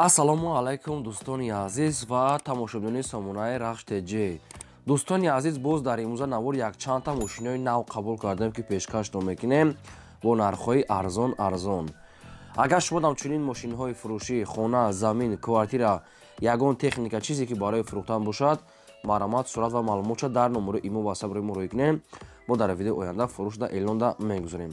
Ассалому алайкум, дӯстони азиз ва тамошобинони сомонаи Рахш ТЖ. Дӯстони азиз, боз дар имрӯза навор якчандта мошинои нав қабул кардем, ки пешкашто мекунем бо нархҳои арзон арзон. Агар шумо дам чунин мошинҳои фурӯшӣ, хона, замин, квартира, ягон техника, чизе ки барои фурӯхтан бошад, марҳамат, сурат ва маълумотша дар номерои имо ва сабри мо рӯй кунем. Мо дар видеои оянда фурӯшда эълонда мегузорем.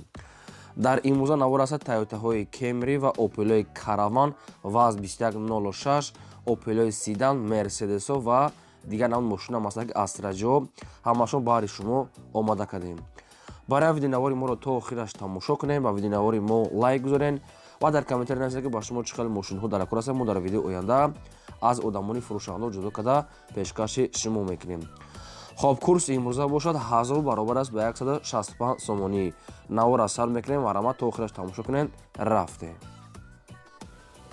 Дар имрӯза навор аст Тойотаҳои Кемри ва Опелои Караван, ВАЗ 2106, Опелои Седан, Мерседесо ва дигар навъ мошина, масалан ки Астраҷо, ҳамашон баҳри шумо омода кардем. Барои видеонавори моро то охираш тамошо кунем ва видеонавори мо лайк гузорен ва дар комментарий нависед, ки ба шумо чӣ хел мошинҳо дар кор ҳастанд. Мо дар видеои оянда аз одамони фурӯшандаҳо ҷудо карда пешкаши шумо мекунем. Хоб, курси имрӯза бошад 1000 баробар аст ба 165 сомонӣ. Навора сар мекунем, марҳамат, то охираш тамошо кунед. Рафтем.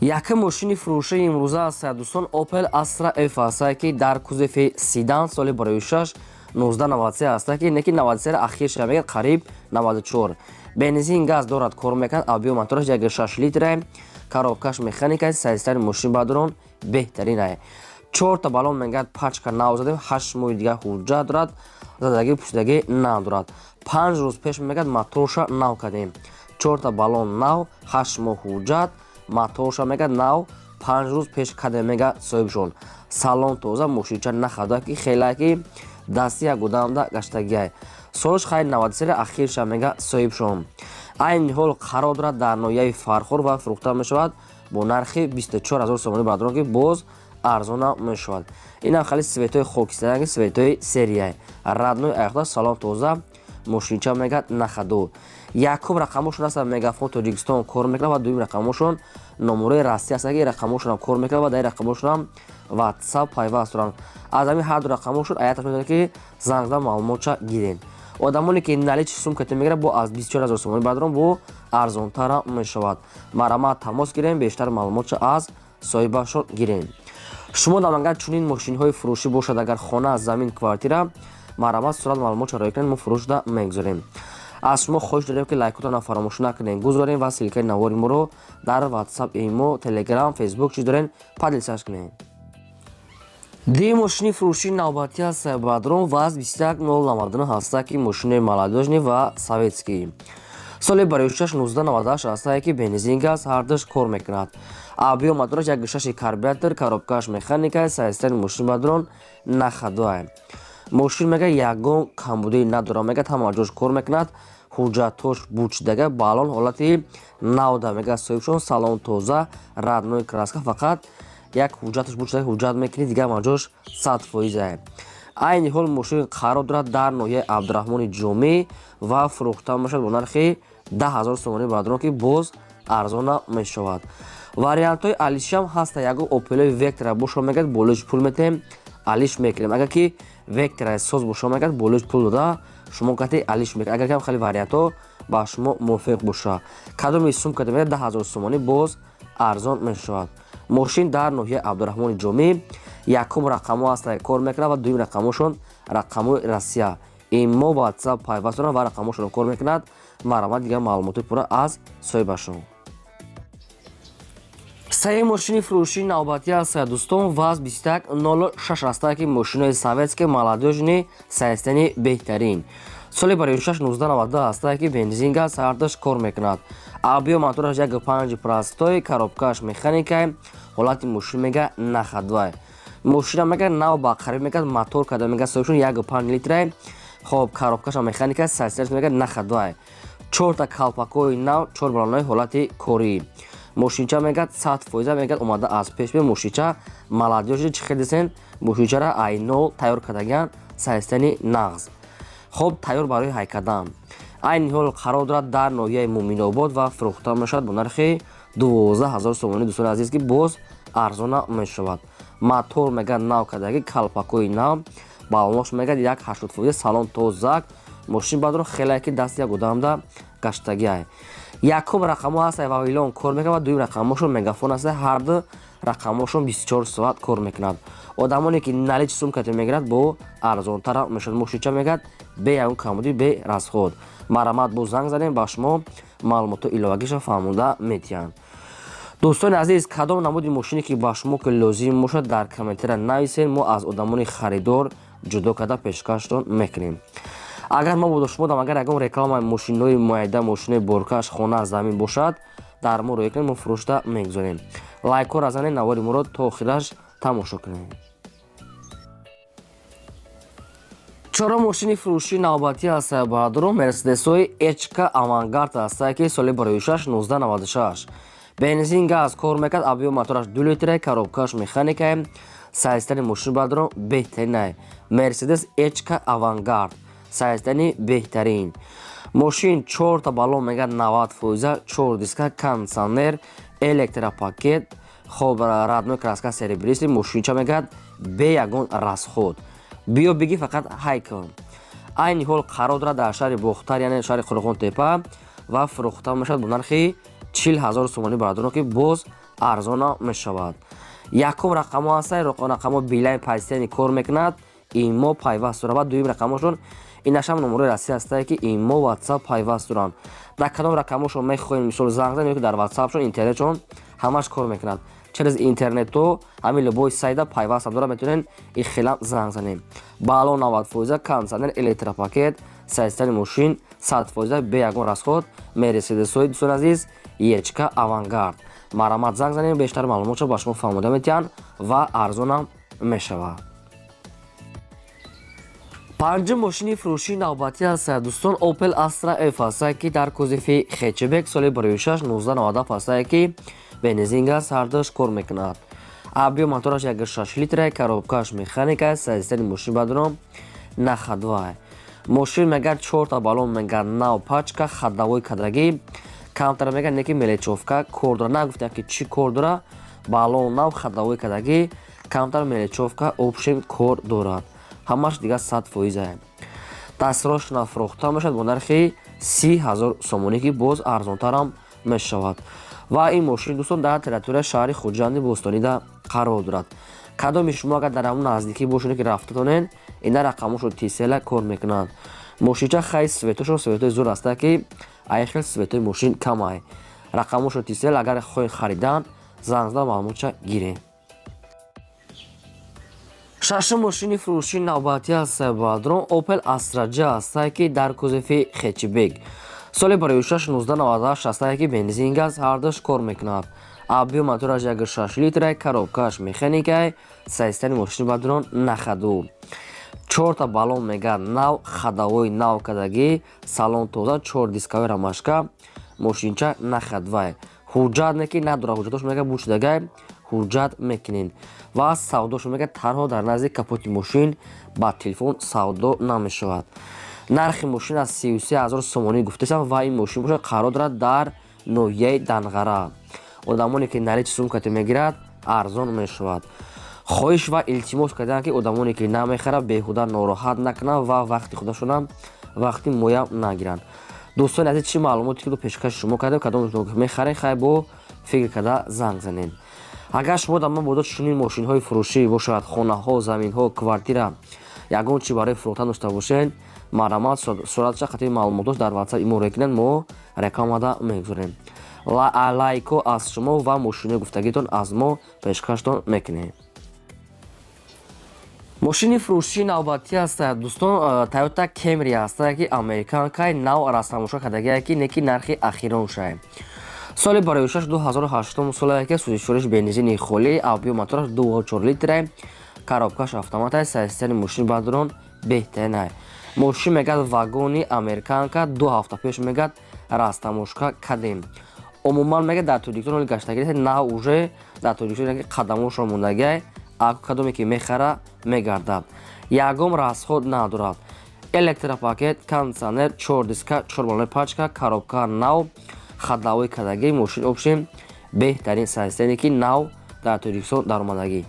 Якум мошини фурӯшаи имрӯза аст, дӯстон, Opel Astra F аст, ки дар кузови седан, соли барои 6, 1993 аст, ки неки 93 ахир шуда, мегӯяд, қариб 94. Бензин, газ дорад, кор мекунад. Объём мотораш 1,6 литра, коробкаш механика. Состояние мошин, бадрон, беҳтарин. Чорта баллон, мегӯяд, пачка нав задем, 8 моҳи дигар ҳуҷҷат дорад, задагӣ пӯшидагӣ надорад. 5 рӯз пеш, мегӯяд, моторша нав кардем. Чорта баллон нав, 8 моҳ ҳуҷҷат, моторша, мегӯяд, нав 5 рӯз пеш кардем, мегӯяд соҳибшон. Салон тоза, мошинча нахада, ки хеле ки дасти як одамда гаштагиай. Солаш хайр 93 ахирша, мегӯяд соҳибшон. Айни ҳол қарор дорад дар ноҳияи Фархор ва фурӯхта мешавад бо нархи 24 000 сомонӣ, бадрон, ки боз арзона мешавад. Инам хеле цветои хокистаранги, цветои серияй, родной аяхта, салон тоза, мошинча, мегӯяд, на ходу. Якум рақамошон аст, Мегафон Тоҷикистон кор мекунад ва дуюм рақамошон номерои Россия аст, ки рақамошонам кор мекунад ва дар рақамошонам Ватсап пайваст доранд. Аз ҳамин ҳарду рақамошон аяташ метавонед, ки занг зада маълумотша гиред. Одамоне ки наличный сум кати мегирад, бо аз 24 000 сомонӣ, бадрон, бо арзонтара мешавад. Марҳамат, тамос гирем, бештар маълумотша аз соҳибашон гирем. Шумо дам агар чунин мошинҳои фурӯшӣ бошад, агар хона, замин, квартира, марҳамат, сурат, маълумотша роя кунед, мо фурӯшда мегузорем. Аз шумо хоҳиш дорем, ки лайкотонро фаромӯш накунед, гузорем ва ссылкаи навори моро дар Ватсап, имо, Телеграм, Фейсбук чиз дорем, поделиться кунед. Ди мошини фурӯшии навбатӣ аст, бадрон, ВАЗ 21099 ҳаста, ки мошинои молодёжный ва советский, соли барои 1998 ҳастае, ки бензин, газ ҳардуш кор мекунад. Объём мотораш 1,6 карбюратор, коробкааш механика. Состояние мошин, бадрон, на ходу. Мошин, мега, ягон камбудӣ надорад, мега, ҳама ҷош кор мекунад, ҳуҷҷатҳош бучидага, баллон ҳолати навда, мега соҳибшон. Салон тоза, родной краска, фақат як ҳуҷҷаташ бучида, ҳуҷҷат мекунӣ, дигар маҷош 100%. Айни ҳол мошин қарор дорад дар ноҳияи Абдураҳмони Ҷомӣ ва фурӯхта мешавад бо нархи 10 000 сомонӣ, бадрон, ки боз арзона мешавад. Вариантҳои алишиам ҳаста. Ягон Опелои Вектора боша, мегӯяд, болош пул метаҳем, алиш мекунем. Агар ки Вектора соз боша, мегӯяд, болош пул дода шумо кати алиш мекунем. Агар кам хеле вариантҳо ба шумо мувофиқ боша, кадоми сум кати, мегӯяд, 10 000 сомонӣ, боз арзон мешавад. Мошин дар ноҳияи Абдураҳмони Ҷомӣ, якум рақамҳо ҳаста, кор мекунад ва дуюм рақамҳошон рақамҳои Россия, имо, Ватсап пайваст доранд ва рақамҳошонро кор мекунад. Марҳамат, дигар маълумоти пурра аз соҳибашон. Саи мошини фурӯшии навбатӣ аст, дӯстон, ВАЗ 2106 ҳаста, ки мошинои советский, молодёжный, состояние беҳтарин, соли барои 6, 1992 ҳаста, ки бензин, газ ҳардуш кор мекунад. Объём мотораш 1,5 простой, коробкааш механика. Ҳолати мошин, мега, на ходу. Мошина, мега, нав ба қариб, мега, мотор карда, мега соҳибшон, 1,5 литра. Хоб, коробкаша механика, состояние мега, на ходу. Чорта калпакҳои нав, чор баллонои ҳолати корӣ. Мошинча, мегӯяд, 100%, мегӯяд, омада аз пеш. Мошинча молодёжный, чӣ хел десен, мошинчара айнол тайёр кардагиан, состояние нағз. Хоб, тайёр барои ҳайкардан. Айни ҳол қарор дорад дар ноҳияи Муъминобод ва фурӯхта мешавад бо нархи 12 000 сомонӣ, дӯстони азиз, ки боз арзона мешавад. Мотор, мегӯяд, нав кардагӣ, калпакҳои нав, баллонош, мегӯяд, як 80%, салон тозак. Мошин, бадро, хеле ки дасти як одамда гаштагиай. Якум рақамҳо ҳаста, Вавилон кор мекунад ва дуюм рақамҳошон Мегафон ҳаста, ҳарду рақамҳошон 24 соат кор мекунад. Одамоне ки наличный сум кати мегирад, бо арзонтара мешавад. Мошинча, мегӯяд, бе ягон камбудӣ, бе расход. Марҳамат, бо занг задем, ба шумо маълумотҳои иловагиша фаҳмонда метиҳанд. Дӯстони азиз, кадом намуди мошине ки ба шумо ки лозим бошад, дар комментария нависед, мо аз одамони харидор ҷудо карда пешкаштон мекунем. Агар мо бо шумо агар ягон рекламаи мошинҳои муайда, мошинои боркаш, хона, замин бошад, дар мо рӯя кунед, мо фурӯшда мегузорем. Лайкҳоро занед, навори моро то охираш тамошо кунед. Чорум мошини фурӯшии навбатӣ аст, бародаро, Мерседесҳои Эчка Авангард ҳастае, ки соли 2006, 1996, бензин, газ кор мекард, объём мотораш 2 литра, коробкаш механикае. Сайстани мошин, бародаро, беҳтаринае. Мерседес Эчка Авангард, сайстани беҳтарин мошин, чорта баллон мегӯяд 90%, чор диска, кондитсионер, электропакет. Хоб, родной краска, серебристый. Мошинча мегӯяд бе ягон расход, биё бигӣ, фақат ҳай кун. Айни ҳол қарор дорад дар шаҳри Бохтар, яъне шаҳри Қурғонтепа, ва фурӯхта мешавад бо нархи 40 000 сомонӣ, бародарон, ки боз арзона мешавад. Якум рақамҳо ҳаста, рақамҳо Билайн пастияни кор мекунад, имо пайваст дорад, ва дуюм рақамҳошон инашам номерои Россия ҳастае, ки имо, Ватсап пайваст доранд. Дар кадом рақамҳошон мехоҳем, мисол, занг занем, ё ки дар Ватсапшон, интернетшон ҳамаш кор мекунад. Через интернету ҳамин любой сайта пайваст дорад, метавонем и хелам занг занем. Баллон 90%, кондитсионер, электропакет, сайстани мошин 100%, бе ягон расход. Мерседесҳои, дӯстони азиз, Ечка Авангард, марҳамат, занг занем, бештар маълумотшо ба шумо фаҳмода метиҳанд ва арзонам мешавад. Панҷум мошини фурӯшии навбатӣ аст, дӯстон, Opel Astra F ҳастае, ки дар кузови хэтчбек, соли 2006, 1997 ҳастае, ки бензин, газ ҳардуш кор мекунад. Объём мотораш 1,6 литра, коробкаш механика. Сайстани мошин, бародарон, на ходовой. Мошин мегӯяд чорта баллон мегӯяд нав, пачка, ходовой кадагӣ, камтар мегӯяд, не ки мелочёвка кор дора. Нагуфтем, ки чӣ кор дора. Баллон нав, ходовой кадагӣ, камтар мелочёвка, общем, кор дорад, ҳамаш дигар 100%. Дастрошна фурӯхта мешавад бо нархи 30 000 сомонӣ, ки боз арзонтарам мешавад. Ва ин мошин, дӯстон, дар территорияи шаҳри Хуҷанди Бостонида қарор дорад. Кадоми шумо агар дар ҳамон наздикӣ бошед, ки рафтатонен, ина рақамошо Тисела кор мекунанд. Мошинча хай, светошон светои зур аста, ки ай хел светои мошин камай. Рақамошо Тисел, агар хоҳед харидан, занг зада маълумотша гиред. Шашум мошини фурӯшии навбатӣ аст, бародарон, Opel Astra J ҳастае, ки дар кузови хэтчбек, соли 2006, 1998 ҳастае, ки бензин, газ ҳардуш кор мекунад. Объём мотораш 1,6 литра, коробкаш механикай. Сайстани мошини, бародарон, на ходу. Чорта баллон мегӯяд нав, ходовой нав кардагӣ, салон тоза, чор дисковой ромашка. Мошинча на ходовой, ҳуҷҷат не ки надорад, ҳуҷҷатош мегӯяд бучидагай, ҳуҷҷат мекунед. Ва савдошо мегӯяд танҳо дар назди капоти мошин, ба телефон савдо намешавад. Нархи мошин аз 33 000 сомонӣ гуфтасам. Ва ин мошин бошад, қарор дорад дар ноҳияи Данғара. Одамоне ки наличный сумкате мегирад, арзон мешавад. Хоҳиш ва илтимос карданд, ки одамоне ки намехарад, беҳуда нороҳат накунанд ва вақти худашонам, вақти моям нагиранд. Дӯстони азиз, чӣ маълумоте ки пешкаши шумо кардем, кадом мехаред, хай бо фикр карда занг занед. Агар шумо дар мабодо чунин мошинҳои фурӯшӣ бошад, хонаҳо, заминҳо, квартира, ягон чи барои фурӯхтан дошта бошед, марҳамат, суратша қатъи маълумотош дар Ватсап иморо кунед, мо рекламада мегузорем. Лайко аз шумо ва мошинои гуфтагитон аз мо пешкаштон мекунем. Мошини фурӯшии навбатӣ аст, дӯстон, Тойота Кемри ҳаста, ки американкай, нав растамоша кардагие, ки неки нархи ахирон шай. Соли 2006, 2008 солае, ки сӯзишвориш бензини холӣ, объём мотораш 2,4 литра, коробкаш автоматай. Сайстани мошини, бародарон, беҳтаринай. Мошин мегӯяд вагони американка, 2 ҳафта пеш мегӯяд растамошка кардем. Умуман мегӯяд дар Тоҷикистон ҳоли гаштагӣ нав, уже дар Тоҷикистон қадамошро мондагиай. Кадоме ки мехара, мегардад, ягон расход надорад. Электропакет, кондитсионер, чор диска, чор балони пачка, коробка нав, ходовой кардагӣ. Мошин общем беҳтарин сайстане, ки нав дар Тоҷикистон даромадагӣ.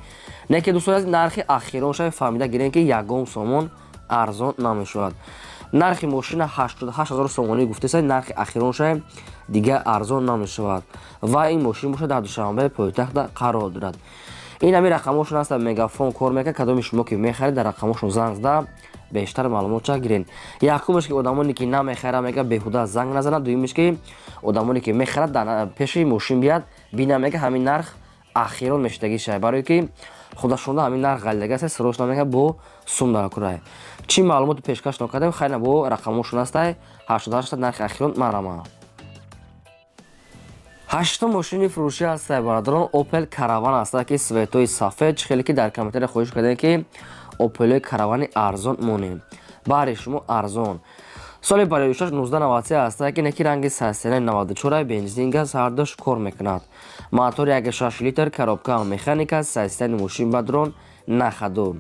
Не ки, дӯстон азиз, нархи ахирон шави, фаҳмида гирем, ки ягон сомон арзон намешавад. Нархи мошина 88 000 сомонӣ гуфтеса, нархи ахирон шави, дигар арзон намешавад. Ва ин мошин бошад, дар Душанбе пойтахта қарор дорад. Ин ҳамин рақамошон ҳаста, Мегафон кор мекунад. Кадоми шумо ки мехаред, дар рақамошон занг зада бештар маълумотша гирен. Якумеш, ки одамоне ки намехарад, мега беҳуда занг назанад. Дуюмеш, ки одамоне ки мехарад, дар пеши мошин бият. Бина, мега, ҳамин нарх ахирон мешидагиша, барое ки худашонда ҳамин нарх ғалидаги аст. Срочно, мега, бо сум даркурай. Чӣ маълумоти пешкаш нокардем? Хайна, бо рақамошон ҳастай, 88 нархи ахирон, марама. Ҳаштум мошини фурӯшӣ ҳастай, бародарон, Опел Караван ҳаста, ки цветои сафед. Чӣ хеле ки дар комментария хоҳиш кардем, ки Опелои Каравани арзон монем, баҳри шумо арзон. Соли бароишаш 1993 ҳаста, ки неки ранги сасена 94, бензин, газ ҳардуш кор мекунад. Мотор 1,6 литр, коробка механика, состояни мошин бадрон на ходу.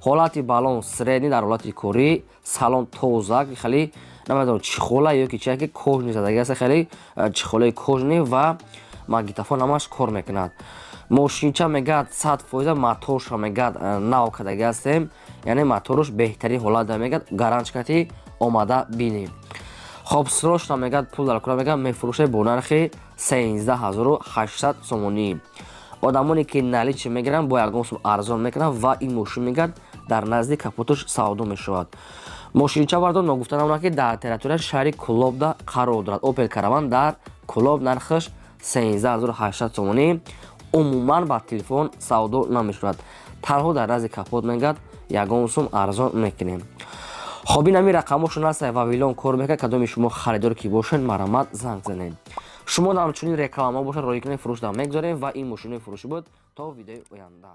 Ҳолати баллон средний, дар ҳолати корӣ, салон тоза, хеле намедонам чехола ё ки чи, ки кожаный задаги аст, хеле чехолаи кожаный ва магнитофон, ҳамаш кор мекунад. Мошинча, мегӯяд, 100%, моторша, мегӯяд, нав кардаги ҳастем, яъне моторш беҳтарин ҳолат да, мегӯяд, гаранчкати омада бинем. Хоб, срочно, мегӯяд, пул дар кора, мегӯяд, мефурӯшад бо нархи 13 800 сомонӣ. Одамоне ки наличный мегиранд, бо ягон сум арзон мекунанд. Ва ин мошин, мегӯяд, дар назди капоташ савдо мешавад. Мошинча, бардор, ногуфта намонад, ки дар территорияи шаҳри Кулобда қарор дорад. Опел Караван дар Кулоб, нархаш 13 800 сомонӣ. Умуман ба телефон савдо намешавад, танҳо дар назди капот, мегӯяд, ягон сум арзон мекунем. Хоб, ин ҳамин рақамошон аст. Вавилон кор мекунад. Кадоми шумо харидор ки бошед, марамат, занг занед. Шумо ҳамчунин реклама бошад, роҳӣ кунед, фурӯшда мегузорем. Ва ин мошинои фурӯшӣ буд. То видеои оянда.